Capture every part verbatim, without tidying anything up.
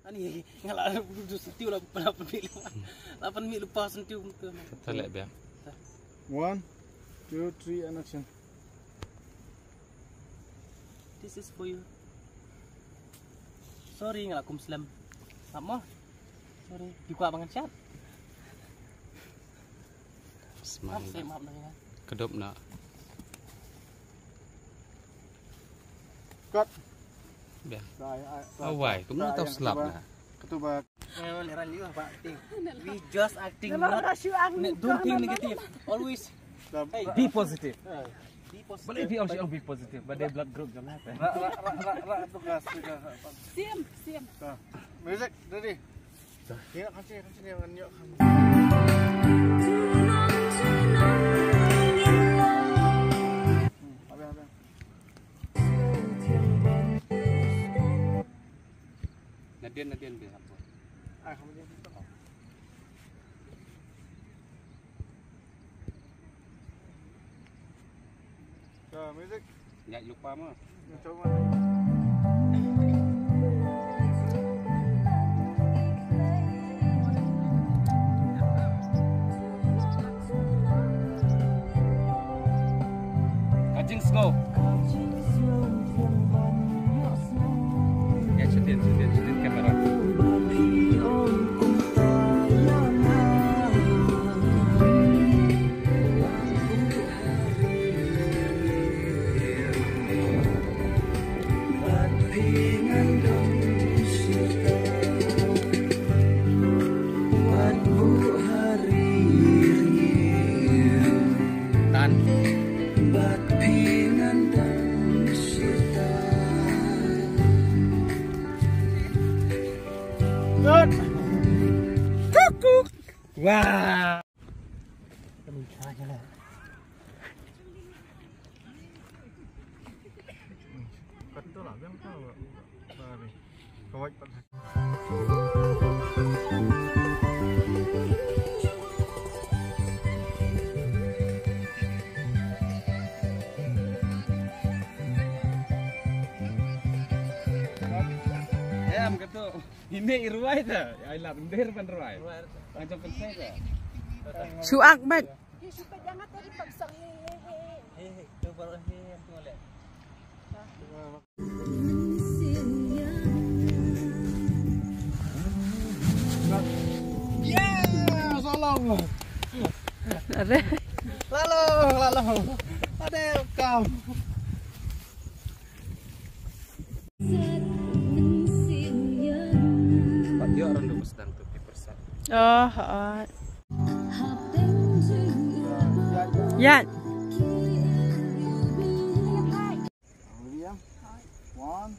Ani nga la du sentiu la la pynmih la pynmih lepas sentiu. Kata leh biang. One, two, three, and action. This is for you. Sorry nga la kum slem. Map mo. Sorry. Phi kwah ba ngan shad? Map seh, map na nga. Ka dop na. Cut. Biang. Awai, kumno tau slap na. Ketuba. Eh, lera liu ba acting. We just acting, not, don't think negative. Always, hey, be positive. Be positive. Balei phi ong shu ong be positive? Ba dei blood group jong nga te. Ra ra ra ra ra tu gas tu gas. Sim, sim. Music, ready. Ïa, kan sini, kan sini, kan ïa, kan. Hmm, habis, habis. Nadien, nadien, biar apa? Ah, kamu dia. Ka music. Ïa, ïa pa ma. Ïa, cuba. Ka jingsngew. Ïa, shooting, shooting, shooting camera. Tan. Wah. Em, kata. Ine i rwai ta. Ai la, ym dei ban rwai. Rwai ta. Ai jong kan sai ta. Shu ak bat. Ye shu ka jangat tadi paksa. He, he, he. He, he, tu baru he yang tu leh. Yeah, salam. Ada. Lalu, lalu. Ada kam. Pat ïoh randu ba sdang tu ki persat. Oh, oh. Yan. One,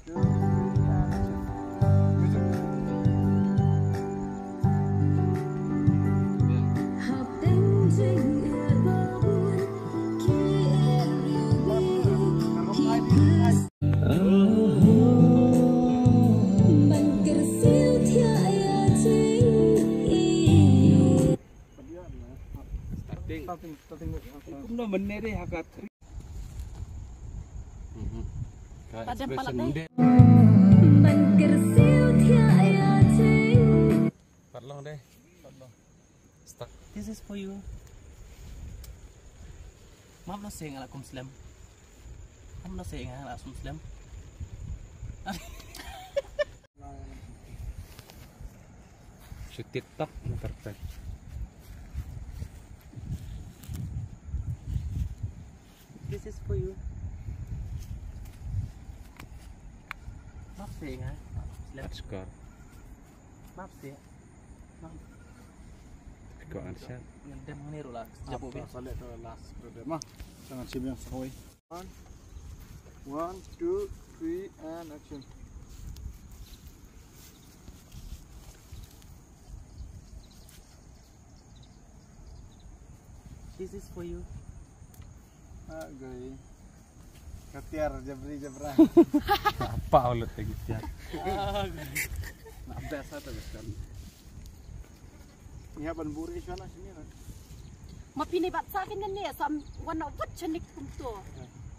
two, three, and action. Music. Starting. Starting, starting. Kumno mynne dei ha ka three. Mhm. Ka expression mynne. Pat long dei. Pat long. Start. This is for you. Map lo sing ala kum slem. Map lo sing ala kum slem. Shu TikTok na perfect. This is for you. Map sih nga. Let's go. Map sih. Map. Go and shot. Ngan dem ni rula. Jabu bi. Apa, salit tu last tu dia mah. Jangan sini yang sekawai. One, one, two, three, and action. This is for you. Ah, gai. Katiar jabri jabra. Apa ulet lagi tiar? Ah, gai. Nak biasa tu kan. Ni ban buri sana sini lah. Ma pini bat sa kin ne sam wan na wat chanik kumto.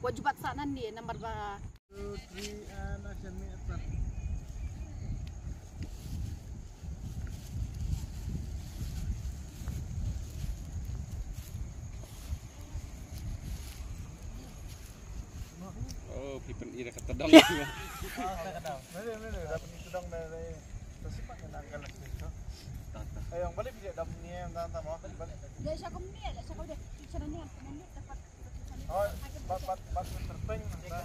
Wa ju bat sa nan ne number ba. Two, three, and action, me, action. Phi pyn-i da ka tdong. Mele, mele, da pyn-i tdong da, da. Ayo, balik phi da pyn-i, da, da, da. Leh sha kumne, leh sha kumne. Phi sha kumne, kumne, dapat. Oh, bat, bat, bat, terpeng, da.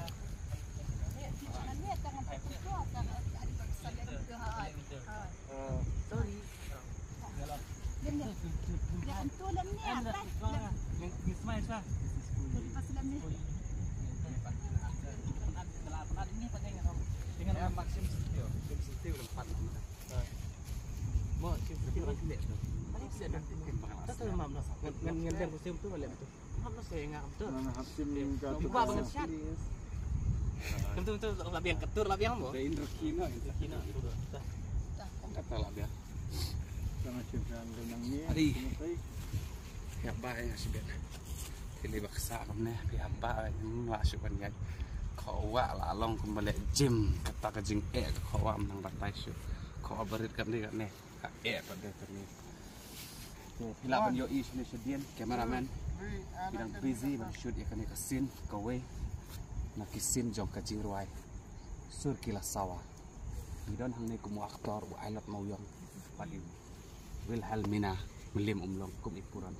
Phi sha kumne, da, da. Oh. Sorry. Ngan, ngan, ngan dem musim tu balik tu. Ngam na se ngam tu. Ngan hap sim ka tu. Buka bangan siat. Kem tu, tu, la biang ketur, la biang mo. Dah indra kina, indra kina. Kata la biang. Jangan sim jangan renang ni. Adi. Phi hap ba ïa sibet. Phi leh baksa kam ne, phi hap ba ïa la shu ban ïa. Ko wa la long kum ba leh gym, kata ka jingeh ko wa nang batai shu. Ko wa barit kam ne, kam ne. Ka eh pat de kane. Phi lah ban ïohi shane shadien, cameraman. Phi dang busy ban shoot ïa kane ka scene kawei na ki scene jong ka jingrwai Sur Ki La Sawa. Ngi don hangne kum u actor u Ailot Mawïong bad i Wilhelmina Mylliem Umlong kum i puran.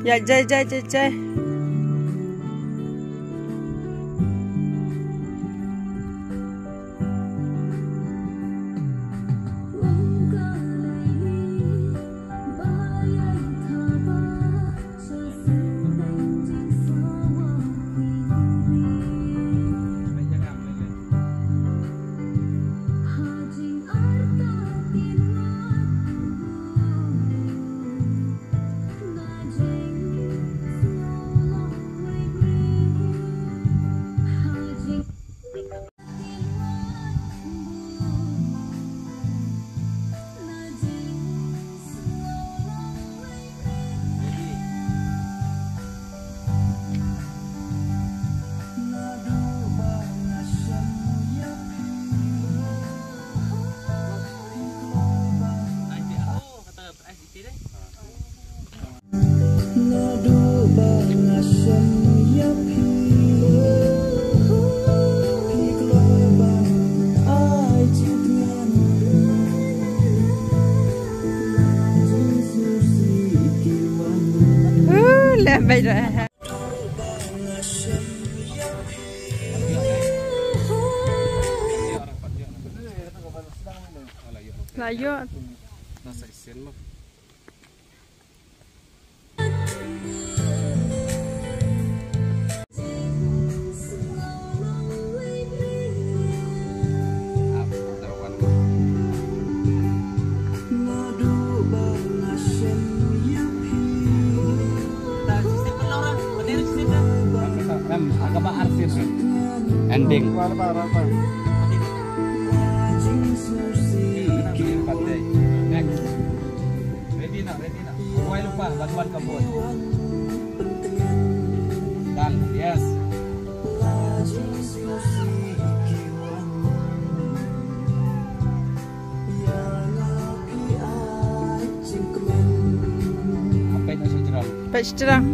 Ïa, jai, jai, jai, jai. Uh, leh bai da. La ïoh. Ending. Next. Ready na, ready na. Wai lupa bantuan kebun. Dan, yes. Apa itu sejarah? Page terang.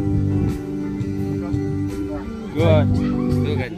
Good. Good.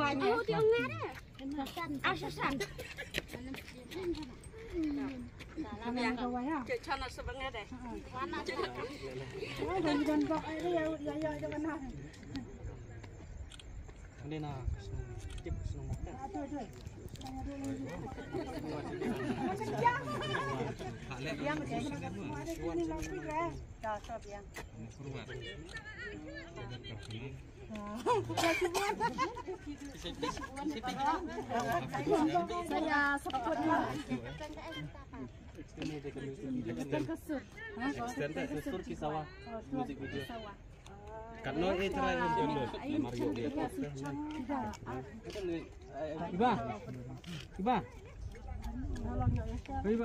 Amo ti ong nga de. Ah, Susan. Cik chana sebengai de. Ini na, tip snow mountain. Saya support. Extended. Extended. Sur ki sawa. Music video. Kat no eh try. Mario dia. Iba. Iba. Iba.